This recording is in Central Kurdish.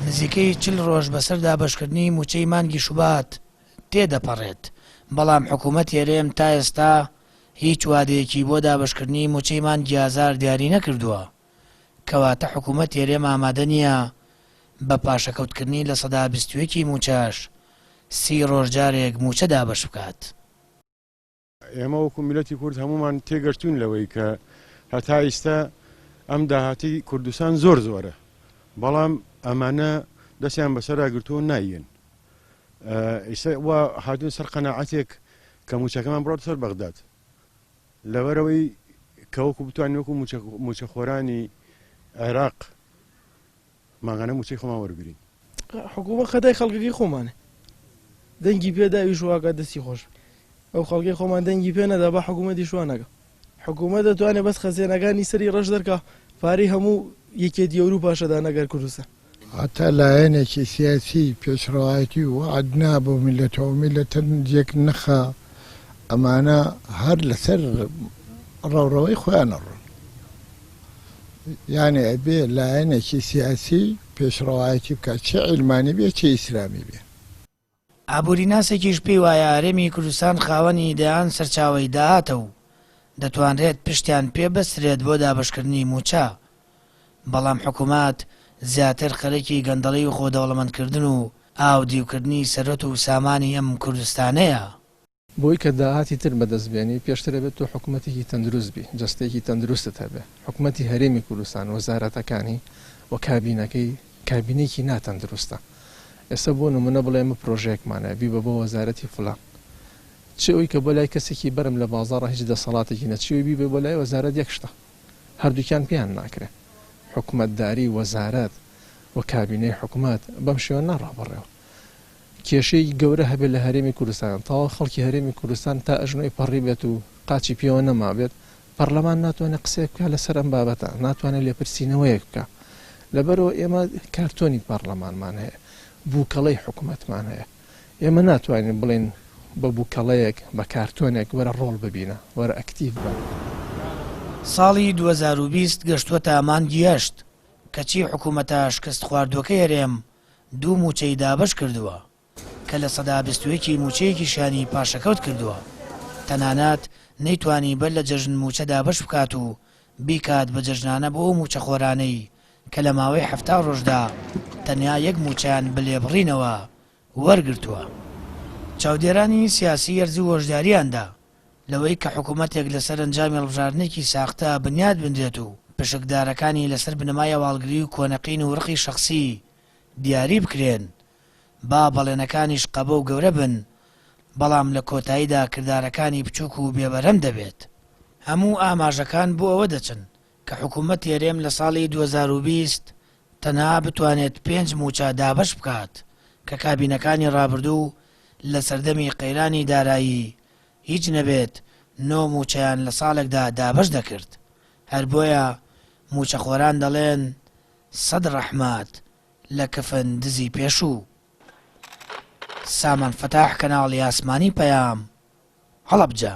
نزیکەی 40 ڕۆژ بەسەر دابەشکردنی مووچەی مانگی شوبات تێدەپەڕێت، بەڵام حکوومەتی هەرێم تا ئێستا هیچ وادەیەکی بۆ دابەشکردنی مووچەی مانگی ئازار دیاری نەکردووە، کەواتە حکوومەتی هەرێم ئامادە نییە بە پاشەکەوتکردنی 21% ی مووچەش 30 ڕۆژ جارێک مووچە دابەش بکات. ئێمە وەکو میللەتی کورد هەموومان تێگەشتوین لەوەی کە هەتا ئیستا ئەم داهاتی کوردستان زۆر زۆرە بەڵام ئەمانە دەستیان بەسەرا گرتووە نایەن ئیستا وا هاتوین سەر قەناعەتێک کە موچەکەمان بڕۆت سەر بەغداد لەبەرەوەی کە وەکو بتوانین وەکو موچەخۆرانی عێراق مانگانە مووچەی خۆمان وەربگرین. حکومەت خەتای خەڵکەکەی خۆمانە دەنگی پێدا ئیش واکا دەستی خۆش ئەو خەڵکەی خۆمان دەنگی پێ نەدا با حکومەتیش وا نەکا حکومەت دەتوانێت بەس خەزێنەکانی سەری ڕەش دەرکا پارەی هەموو یەکێتی ئەوروپاشەدا نەگەر کوردستان. هەتا لایەنێکی سیاسی پێشڕەوایەتی وەعد نا بۆ میللەتەوە میللەتە یەک نەخا ئەمانە هەر لەسەر ڕەوڕەوەی خۆیان ئەڕۆن. یانی ئەبێ لایەنێکی سیاسی پێشڕەوایەتی بکات چ عیلمانی بێ چ ئیسلامی بێ. ئابووریناسێکیش پێی وایە هەرێمی کوردستان خاوەنی دەیان سەرچاوەی داهاتە و دەتوانرێت پشتیان پێ بەسترێت بۆ دابەشکردنی مووچە، بەڵام حکومەت زیاتر خەرێکی گەندەڵی و خۆدەوڵەمەندکردن و ئاودیوکردنی سەروەت و سامانی ئەم کوردستانەیە. بۆی کە داهاتی تر بەدەست بێنی پێشتر ئەبێت تۆ حکومەتێکی تەندروست بی، جەستەیەکی تەندروستت هەبێ. حکومەتی هەرێمی کوردستان، وەزارەتەکانی و کابینەکەی، کابینەیەکی ناتەندروستە. ئێستا بۆ نمونە بڵێ ئێمە پرۆژەیەکمان هەیە، بیبە بۆ وەزارەتی فلان. چ ئەوی کە بۆ لای کەسێکی بەرم لە بازاڕا هیچ دەسەڵاتێکی نە، چی ئەوی بیبە بۆ لای وەزارەت یەک شتە. هەردووکیان پێیان ناکرێ. حکومەتداری، وەزارەت و کابینەی حکومەت بەم شێوە ناڕا بەڕێوە. کێشەی گەورە هەبێت لە هەرێمی کوردستان، تەواو خەڵکی هەرێمی کوردستان تا ئەژنۆی پەڕی بێت و قاچی پێوە نەمابێت، پەڕلەمان ناتوانێت قسەیەک بکات لەسەر ئەم بابەتە، ناتوانێت لێپرسینەوەیەک بکات. لەبەرئەوە ئێمە کارتۆنی پەڕلەمانمان هەیە، بووکەڵەی حکومەتمان هەیە. ئێمە ناتوانین بڵێین بە بووکەڵەیەک، بە کارتۆنێک وەرە ڕۆڵ ببینە، وەرە ئەکتیڤ بە. ساڵی 2020 گەشتووەتە مانگی هەشت، کەچی حکومەتە شکستخواردووەکەی هەرێم دوو مووچەی دابەش کردووە، کە 21% ی مووچەیەکیشیانی پاشەکەوت کردووە، تەنانەت نەیتوانی بەر لە جەژن مووچە دابەش بکات و بیکات بە جەژنانە بۆ ئەو مووچەخۆرانەی کە لە ماوەی 70 ڕۆژدا تەنیا یەک مووچەیان بە لێبڕینەوە وەرگرتووە. چاودێرانی سیاسی هەر زوو هۆشدارییان دا لەوەی کە حکوومەتێک لەسەر ئەنجامی هەڵبژاردنێکی ساختە بنیات بنرێت و پشکدارەکانی لەسەر بنەمای هەواڵگری و کۆنەقین و ڕقی شەخسی دیاری بکرێن، با بەڵێنەکانیش قەبە و گەورە بن، بەڵام لە کۆتاییدا کردارەکانی بچووک و بێبەرهەم دەبێت. هەموو ئاماژەکان بۆ ئەوە دەچن کە حکوومەتی هەرێم لە ساڵی 2020 تەنها بتوانێت پێنج مووچە دابەش بکات کە کابینەکانی ڕابردوو لە سەردەمی قەیرانی دارایی هیچ نەبێت نۆ مووچەیان لە ساڵێکدا دابەش دەکرد. هەر بۆیە مووچەخۆران دەڵێن سەد ڕەحمەت لە کفن دزی پێشوو. سامان فەتاح کەناڵی ئاسمانی پەیام، هەڵەبجە.